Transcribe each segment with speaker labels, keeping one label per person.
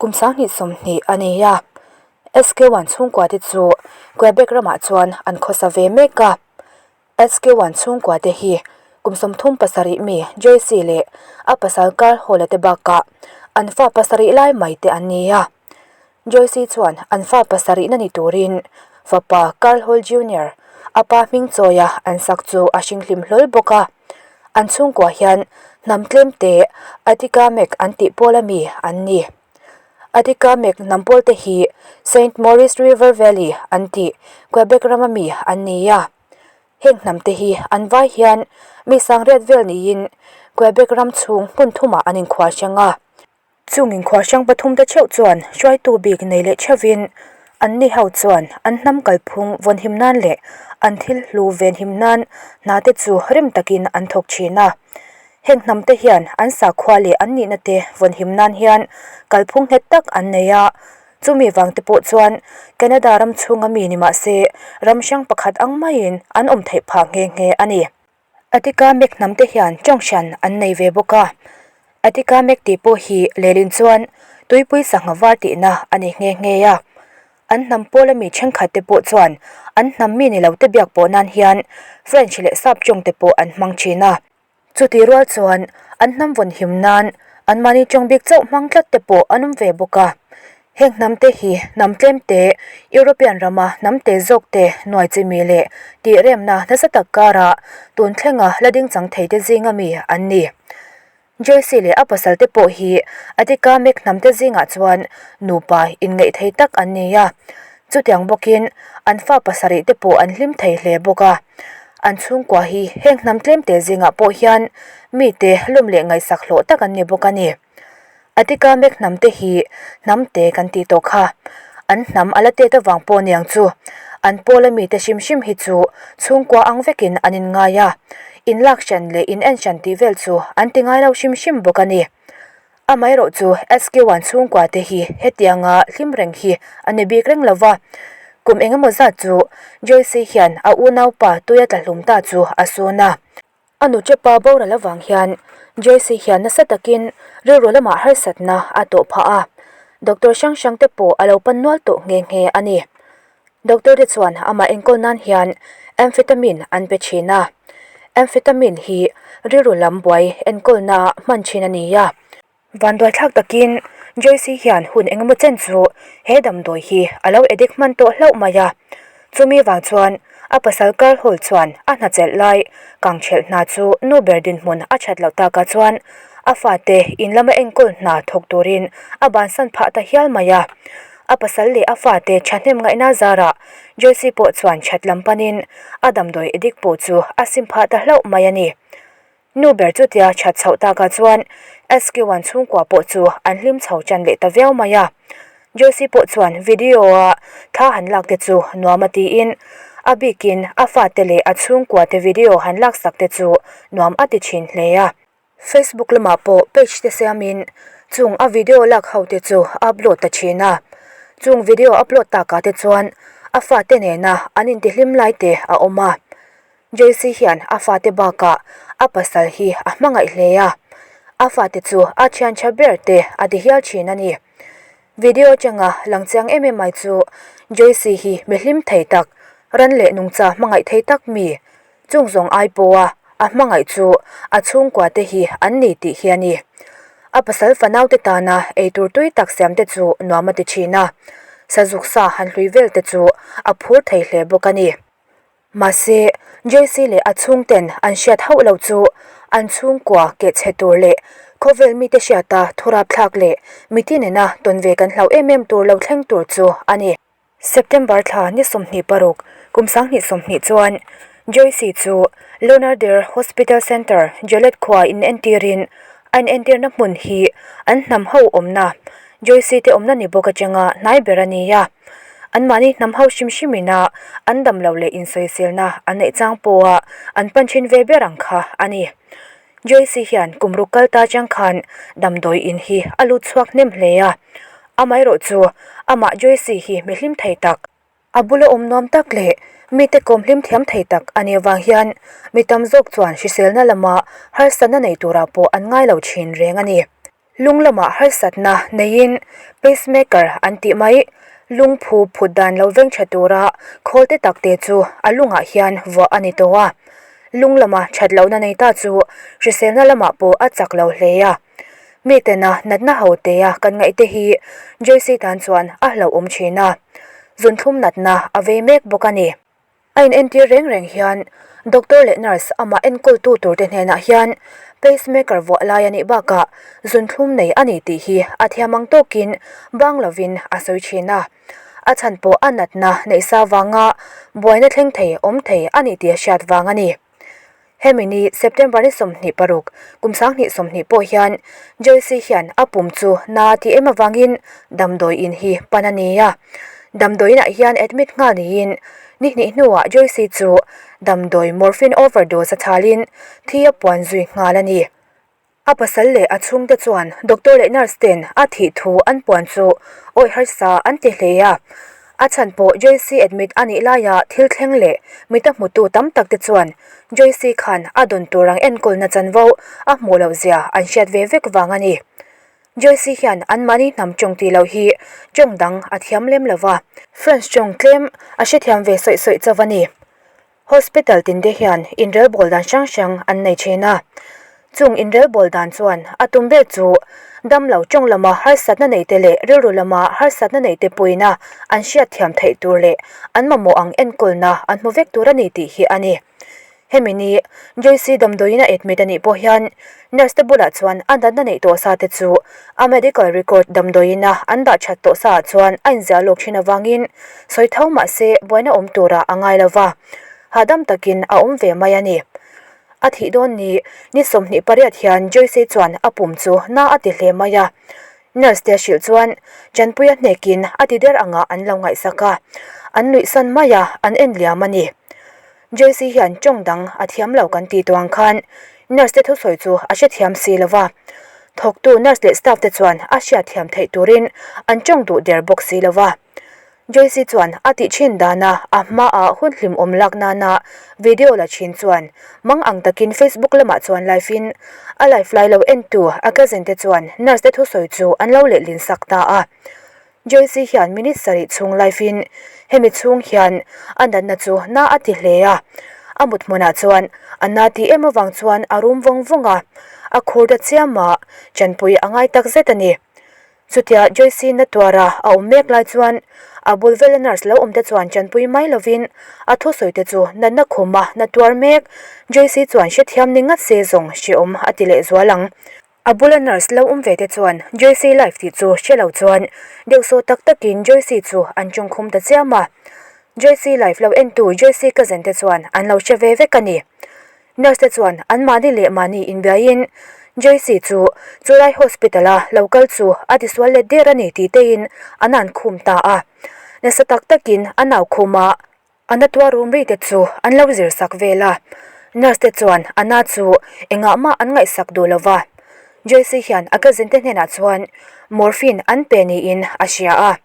Speaker 1: Kum 2020 a ni a, SK1 chhungkua te chu Quebec ramah chuan an khawsa ve mek a. SK1 chhungkua te hi kum 37 mi Joyce leh a pasal Carl Hall-a te bakah an fa pasarih lai mai te an ni a. Joyce chuan an fa pasarihna ni turin fapa Carl Hall Junior a pa hming chawia an sak chu a hringhlim hlawl bawk a. An chhungkua hian hnam tlemte Atikamek an tih pawl ami an ni. Atikamek hnam pawl te hi Saint Maurice River Valley an tih Quebec rama mi an ni a. Heng hnam te hi an vai hian mi sangriat vel niin Quebec ram chhung hmun thumah an inkhual hrang a. Chung inkhua hrang pathum te theuh chuan hruaitu bik nei leh theuhin anni ho chuan an hnam kalphung vawnhim nan leh an thil hlu venhim nan hna te chu rem takin an thawk thin a. Heng hnam te hian an sakhua leh an nihna te vawnhim nan hian kalphung nghet tak an nei a, chumi vang te pawh chuan Canada ram chhunga mi ni mah se ram hrang pakhat ang maiin an awm theih phah nghe nghe a ni. Atika Mek hnam te hian tawng hran an nei ve bawk a, Atika Mek tih pawh hi lehlin chuan tuipui sangha var tihna a ni nghe nghe a. An hnam pawl ami thenkhat te pawh chuan an hnam mi ni lo te biak pawh nan hian French leh Sap tawng te pawh an hmang thin a. Chutih rual chuan an hnam vawn him nan anmahni tawng bik chauh hmang tlat te pawh an awm ve bawk a. Heng hnam te hi hnam tlem te, European rama hnam te zawk te nuai chimi leh tih remna nasa tak karah tun thlenga la ding chang thei te zinga mi an ni. Joyce leh a pasal te pawh hi Attica Mek hnam te zingah chuan nupa inngeih thei tak an ni a, chutiang bawkin an fa pasarih te pawh an hlim thei hle bawk a. An chhungkua hi heng hnam tlem te zingah pawh hian mite lawm leh ngaihsak hlawh tak an ni bawk a ni. Atika mek hnam te hi hnam te kan tih tawh kha. An hnam a la tet avang pawh niang chu. An pawla mite hrim hrim hi chu chhungkua ang vekin an inngai a. Inlak hran leh in en hran tih vel chu an ti ngai lo hrim hrim bawk a ni. Amaherawh chu SK1 chhungkua te hi hetianga hlim reng hi a ni bik reng lo va. Kum engemaw zat chu Joyce hian a unaupa tuia tla hlum ta chu a sun a. A nu chepa boral avang hian Joyce hian nasa takin rilru lamah harsatna a tawh phah a, doctor hrang hrang te pawh a lo pan nual tawh nghe nghe a ni. Doctor te chuan amah enkawl nan hian amphetamine an pe thin a, amphetamine hi rilru lam buai enkawlna hman thin a ni a. Vanduaithlak takin Joyce hian hun engemaw chen chu he damdawi hi a lo addict hman tawh hlauh mai a. Chumi vang chuan a pasal Carl Hall chuan a hna chelh lai kang thelh hna chu nu ber dinhmun a that loh takah chuan a fate in lama enkawl hna thawk turin a bansan phah ta hial mai a. A pasal leh a fate thahnem ngaihna zarah Joyce pawh chuan that lam panin a damdawi addict pawh chu a sim phah ta hlauh mai a ni. Nu ber chutia that chhoh takah chuan SQ1 chhungkua pawh chu an hlim chho tan leh ta viau mai a. Joyce pawh chuan video-a thla han lak te chu nuam a tiin a bikin a fate leh a chhungkua te video han laksak te chu nuam a ti thin hle a. Facebook lamah pawh page te siamin chung a video lak ho te chu a upload ta thin a. Chung video upload takah te chuan a fate nena an intihlim lai te a awm a. Joyce hian a fate bakah a pasal hi a hmangaih hle a, a fate chu a thian tha ber te a ti hial thin a ni. Video atanga lang chiang em em mai chu Joyce hi mi hlim thei tak, ran leh nungcha hmangaih thei tak mi, chung zawng ai pawha a hmangaih chu a chhungkua te hi an ni tih hi a ni. A pasal fanau te tana eitur tui tak siam te chu nuam a ti thin a, sazuk sa han hlui vel te chu a phur thei hle bawk a ni. Mahse, Joyce leh a chhungten an hriat hauh lo chu an chhungkua keh chhe tur leh khawvel mite hriata thurap thlak leh miti nena tawn ve kan hlauh em em tur lo thleng tur chu a ni. September thla ni 26, kum 2020 chuan Joyce chu Leonarder Hospital Center, Joliet khua inentirin a inentirna hmun hi an hnam ho awmna Joyce te awmna ni bawk atanga hnai ber a ni a. Anmahni hnam ho hrim hrim ina an dam lo leh insawiselna an neih chang pawha an pan thin ve ber ang kha a ni. Joyce hian kum ruk kal ta chang khan damdawi in hi a lut chhuak hnem hle a. Amaherawh chu amah Joyce hi mi hlim thei tak, a bula awm nuam tak leh mite kawm hlim thiam thei tak a nih avang hian mi tam zawk chuan hriselna lama harsatna nei turah pawh an ngai lo thin reng a ni. Lung lamah harsatna neiin pacemaker an tih mai. Lungphu phut dan lo veng tha tura khawl te tak te chu a lungah hian vuah a ni tawh a. Lung lama that lohna nei ta chu hriselna lamah pawh a chak lo hle a. Mi tena natna ho tea kan ngaih te hi Joyce tan chuan a hlauhawm thin a. Zunthlum natna a vei mek bawk a ni. A inentir reng reng hian doctor leh nurse amah enkawltu turte hnenah hian pacemaker vuah lai a nih bakah zunthlum nei a ni tih hi a thiam ang tawkin bang lovin a sawi thin a. A chhan pawh a natna neihsa vanga buaina thleng thei awm thei a ni tih a hriat vang a ni. Hemi ni September ni 26, kum 2020 pawh hian Joyce hian a pum chu na ti em avangin damdawi in hi pan a ni a. Damdawi inah hian admit nghal niin ni hnih hnuah Joyce chu damdawi morphine overdose a chhalin thi a puan zui nghal a ni. A pasal leh a chhungte chuan doctor leh nurse ten a thih thu an puan chu awih harsa an ti hle a. A chhan pawh Joyce admit a nih laia thil thleng leh mita hmutu tam tak te chuan Joyce khan a dawn tur ang enkawlna chanvo a hmuh loh zia an hriat ve vek vang a ni. Joyce hian anmahni hnam tawng tih loh hi tawng dang a thiam lem lo va. French tawng tlem a hrethiam ve sawih sawih chauh a ni. Hospital tinte hian inrelbawl dan hrang hrang an nei thin a. Chung inrelbawl dan chuan a tum ber chu damlo tawng lama harsatna neite leh rilru lama harsatna neite puina an hriatthiam theih tur leh an mamawh ang enkawlna an hmu vek tur a ni tih hi a ni. Hemi ni Joyce damdawiin a admit a nih pawh hian nurse te bulah chuan a natna neih tawh sa te chu a medical record damdawiin a an dah that tawh sa ah chuan a inziah lawk thin avangin sawi tho mah se buaina awm turah a ngai lo va, hahdam takin a awm ve mai a ni. A thih dawn ni ni 28 hian Joyce chuan a pum chu na a ti hle mai a, nurse te hrilh chuan Chanpuia hnekin a ti der angah an lo ngaihsak a, an nuihsan mai a, an en liam a ni. Joyce hian tawng dang a thiam lo kan tih tawh ang khan nurse te thusawi chu a hrethiam si lo va, thawktu nurse leh staff te chuan a hriatthiam theih turin an tawng duh der bawk si lo va. Joyce chuan a tih thin dana a hmaah hun hlimawm lak nana video la thin chuan mang ang takin Facebook lamah chuan live in a live lai lo entu a cousin te chuan nurse te thusawi chu an lo lehlin sak ta a. Joyce hian minute sarih chhung live in hemi chhung hian a natna chu na a ti hle a, a mut hmunah chuan a na tih em avang chuan a rum vawng vawng a, a khur ta chiam a, chanpui a ngai tak zet a ni. Chutia Joyce na tuara a awm mek lai chuan a bul vela nurse lo awm te chuan chanpui mai lovin a thusawi te chu natna khuma na tuar mek Joyce chuan hrethiam ni ngat se zawng hreawm a ti lehzual ang. A bula nurse lo awm ve te chuan Joyce life tih chu hre lo chuan deuhsawh tak takin Joyce chu an chawngkhum ta chiam a. Joyce life lo entu Joyce cousin te chuan an lo hre ve vek a ni. Nurse te chuan anmahni leh mahni inbiaiin Joyce chu chulai hospital a lo kal chu a tisual let der a ni tih tein an an khum ta a. Nasa tak takin an au khum a. A na tuar rum ri te chu an lo zir sak vel a, nurse te chuan a na chu engah mah an ngaihsak duh lo va. Joyce hian a cousin te hnenah chuan morphine an pe niin a hria a.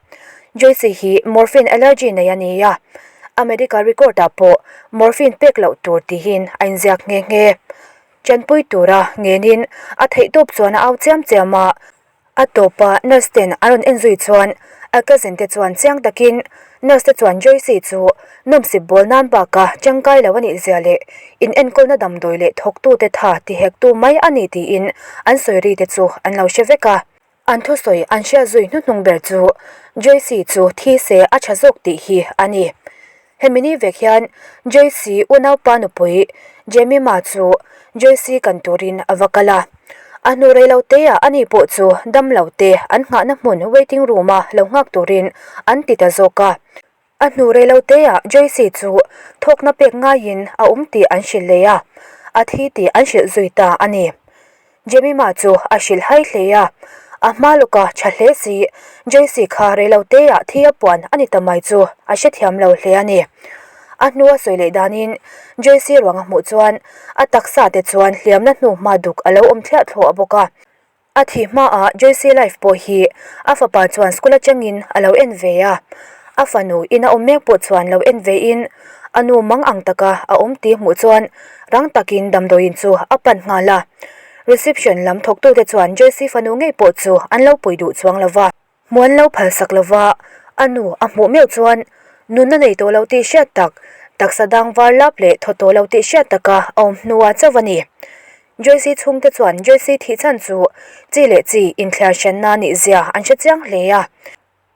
Speaker 1: Joyce hi morphine allergy nei a ni a, a medical record ah pawh morphine pek loh tur tihin a inziak nghe nghe. Chanpui tura ngenin a theihtawp chuan a au chiam chiam a. A tawpa nurse ten an rawn en zui chuan a cousin te chuan chiang takin nurse te chuan Joyce chu nawmsip bawl nan baka tangkai lo a nih zia leh in enkawlna damdawi leh thawktute tha tihektu mai a ni tiin an sawi ri te chu an lo hre vek a. An thusawi an hriat zui hnuhnung ber chu Joyce chu thi se a tha zawk tih hi a ni. Hemi ni vek hian Joyce unaupa nupui Jemima chu Joyce kan turin a va kal a. A hnu rei lo teah ani pawh chu damlo te an nghahna hmun waiting room a lo nghak turin an ti ta zawk a. A hnu rei lo teah Joyce chu thawkna pek ngaiin a awm tih an hrilh leh a, a thi tih an hrilh zui ta a ni. Jemima chu a hrilh hai hle a, a hma lawka tha hle si, Joyce kha reiloteah thi a puan a ni ta mai chu a hrethiam lo hle a ni. A hnua sawi leh danin Joyce ruang a hmuh chuan a taksa te chuan hliamna hnu hma duk a lo awm thliah thluah bawk a. A thih hmaah Joyce life pawh hi a fapa chuan school atangin a lo en ve a, a fanu in a awm mek pawh chuan lo en ve in a nu mang ang taka a awm tih hmuh chuan rang takin damdawiin chu a pan nghal a. Reception lam thawktute chuan Joyce fanu ngei pawh chu an lo pui duh chuang lo va. Hmuh an lo phalsak lo va, a nu a hmuh meuh chuan nunna nei tawh lo tih hriat tak, taksa dang var lap leh thaw tawh lo tih hriat taka a awm hnuah chauh a ni. Joyce chhungte chuan Joyce thih chhan chu chi leh chi inthliar hranna nih zia an hre chiang hle a.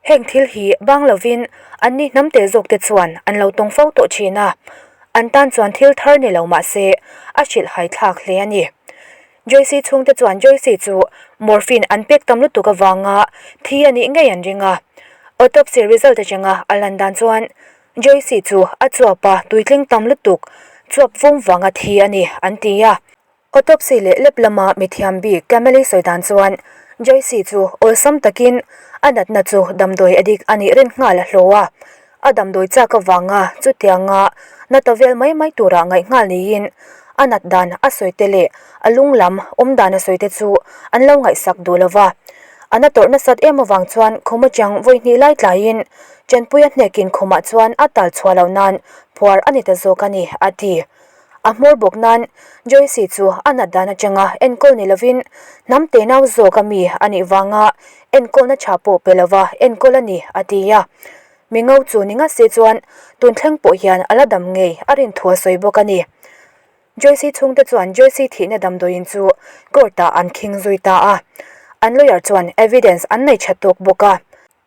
Speaker 1: Heng thil hi bang lovin anni hnam tel zawkte chuan an lo tawng fo tawh thin a, an tan chuan thil thar ni lo mah se a hrilh hai thlak hle a ni. Joyce chhungte chuan Joyce chu morphine an pek tam lutuk avanga thi a nih ngei an ring a. Autopsy result atanga a lan dan chuan Joyce chu a chuap a tuitling tam lutuk chuap vung vanga thi a ni an ti a. Autopsy leh lep lama mithiam bik Camille sawi dan chuan Joyce chu awlsam takin a natna chu damdawi addict a nih rin nghal a hlaw a, a damdawi chak avanga chutianga na ta vel mai mai tura ngaih nghal niin a nat dan a sawi te leh a lung lam awm dan a sawi te chu an lo ngaihsak duh lo va. A na tawrh nasat em avang chuan khum atang vawi hnih lai tlaiin Chanpuia hnekin khumah chuan a tal chhuah loh nan phuar a ni ta zawk a ni, a ti. A hmawr bawk nan Joyce chu a nat dan atanga enkawl ni lovin hnam te nau zawk a mi a nih vanga enkawlna tha pawh pe lova enkawl a ni, a ti a. Mi ngo chu ni ngat se chuan tun thleng pawh hian a la dam ngei a rin thu a sawi bawk a ni. Joyce chhungte chuan Joyce thihna damdawiin chu court ah an khing zui ta a. An lawyer chuan evidence an nei tha tawk bawk a.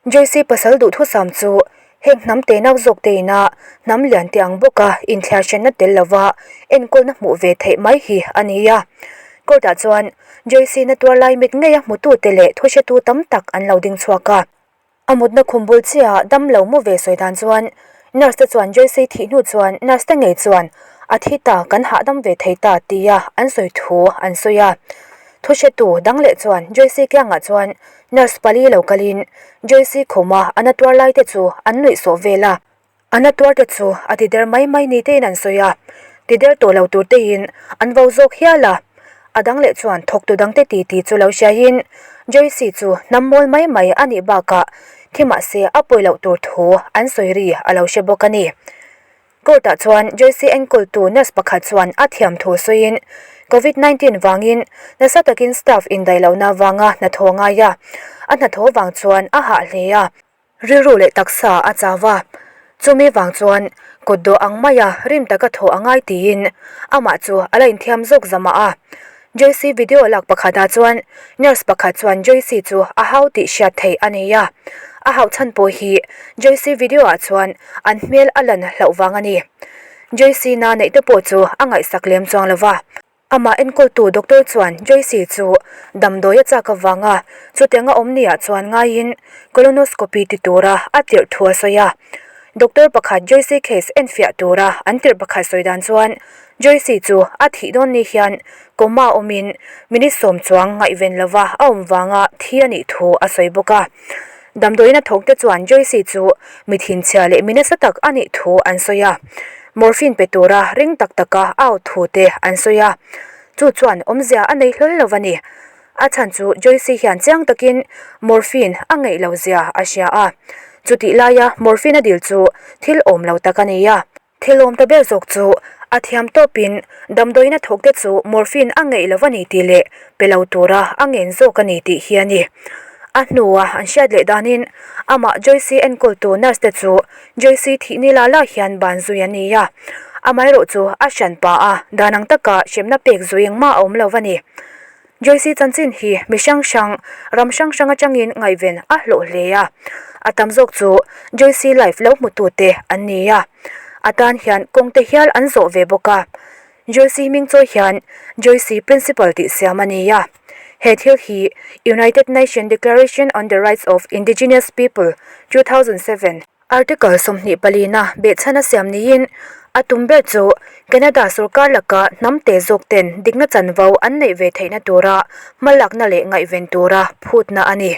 Speaker 1: Joyce pasal duhthusam chu heng hnam te nau zawk te ina hnam lian te ang bawka inthliar hranna tel lova enkawlna hmuh ve theih mai hi a ni a. Court ah chuan Joyce na tuar lai mit ngeia hmutute leh thuhretu tam tak an lo ding chhuak a. A mutna khum bul chiah dam lo mu ve sawi dan chuan nurse te chuan Joyce thih hnu chuan nurse te ngei chuan a thi ta kan hahdam ve thei ta tia an sawi thu an sawi a. Thuhretu dang leh chuan Joyce kiangah chuan nurse pali lo kalin Joyce khuma a na tuar lai te chu an nuih sawh vel a. A na tuar te chu a ti der mai mai ni tein an sawi a, ti der tawh lo tur tein an vo zawk hial a. A dang leh chuan thawktu dangte ti ti chu lo hriaiin Joyce chu hnam mawl mai mai a nih bakah thi mahse a pawi loh tur thu an sawi ri a lo hre bawk a ni. Court ah chuan Joyce enkawltu nurse pakhat chuan a thiam thu sawiin Covid 19 vangin nasa takin staff indaih lohna vanga hnathawh ngai a, a hnathawh vang chuan a hah hle a. Rilru leh taksa a chau a, chumi vang chuan kut dawh ang maia rim taka thawh a ngai tiin amah chu a la inthiam zawk zamah a. Joyce video lak pakhatah chuan nurse pakhat chuan Joyce chu a hau tih hriat theih a nei a, a hauh chhan pawh hi Joyce video ah chuan an hmel a lan hlauh vang a ni. Joyce na neih te pawh chu a ngaihsak lem chuang lo va. Amah enkawltu doctor chuan Joyce chu damdawi a chak avanga chutiang a awm niah chuan ngaiin colonoscopy ti tura a tirh thu a sawi a. Doctor pakhat Joyce case enfiah tura an tirh pakhat sawi dan chuan Joyce chu a thih dawn ni hian coma awmin minute sawm chuang ngaihven lova a awm vanga thi a nih thu a sawi bawk a. Damdawiin a thawkte chuan Joyce chu mi thinchhia leh mi nasa tak a nih thu an sawi a, morphine pe tura ring tak taka a au thu te an sawi a, chu chuan awmzia a nei hlawl lo a ni. A chhan chu Joyce hian chiang takin morphine a ngeih lo zia a hria a, chutih laia morphine a dil chu thil awm lo tak a ni a. Thilawm ta ber zawk chu a thiam tawpin damdawiin a thawkte chu morphine a ngeih lo a ni tih leh pe lo tura a ngen zawk a ni tih hi a ni. A hnua an hriat leh danin amah Joyce enkawltu nurse te chu Joyce thih ni la la hian ban zui a ni a, amaherawhchu a hran pa a dan ang taka hremna pek zui engmah a awm lo a ni. Joyce chanchin hi mi hrang hrang, ram hrang hrang atangin ngaihven a hlawh hle a. A tam zawk chu Joyce life lo hmutute an ni a. A tan hian kawng te hial an zawh ve bawk a. Joyce hming chawi hian Joyce Principle tih siam a ni a. He thil hi United Nation Declaration on the Rights of Indigenous People, 2007, Article 24 na behchhan a siam niin a tum ber chu Canada sorkar laka hnam te zawk ten dikna chanvo an neih ve theihna tura hmalakna leh ngaihven tura phutna a ni.